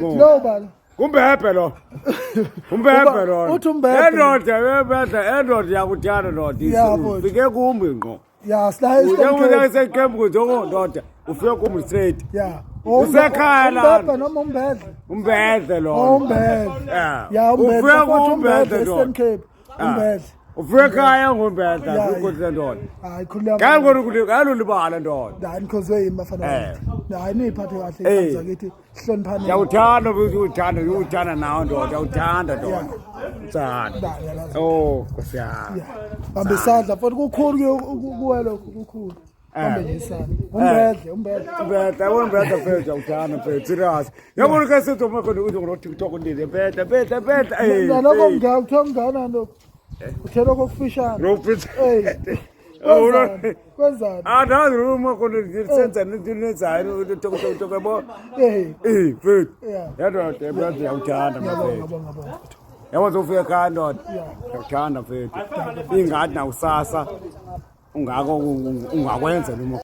Lo bani? Umbhebhe lo. Umbhebhe lo. Uthi umbhebhe. Endoda ebhebhe endoda yakuthanda ndoda. Ya, mfowethu. Ufike kumbi ngqo. Ya, silaye Uye useqembu njengo ndoda. Ufike kumbi straight. Ya. Usekhaya lana. Umbhebhe noma umbhedle? Umbhedle lo. Oh, umbhedle. Yeah. Ya, umbhedle. Ufike Bafowethu, kumbhedle Eastern ndoda. Cape. Umbhedle. Ufike ekhaya ngumbhedle Ya, akukho ndoda. Hayi khuluma. Ngeke ngalulibala ndoda. Hayi nikhozwe yimi bafana Eh. bakithi. Hayi niyiphathe kahle Eh. ingane zakithi. Hloniphani. Ngiyawuthanda ukuthi uthanda uthanda nawe ndoda uyawuthanda ndoda. Uthanda. Da, yalazi. Oh, Nkosi yami. Ya. Bamba isandla mfowethu kukhulu kuwe lokhu kukhulu. Eh. Bambe nje isandla. Umbhedle, umbhedle. Mbetha, yabona mbetha mfethu awuthanda mfethu serious. Yabona ke sethu uma khona uthi ngo TikTok ndile mbetha mbetha mbetha eh. Nalokho ngaka kuthiwa kunganani lokho? Uthe lokho kufishane. No mfethu. Ey. Oh, no. Kwenzani? Kwenzani? Andazi uma khona senza into nenzayo TikTok TikTok yabo. Eh. Eh mfethu. Yeah. Yadwa mbetha uyawuthanda Ngiyabonga, mfethu. ngiyabonga, ngiyabonga. Yabo zofika ekhaya ndoda. Yeah. Ngiyawuthanda mfethu. Ingadi nakusasa ungako ungakwenza noma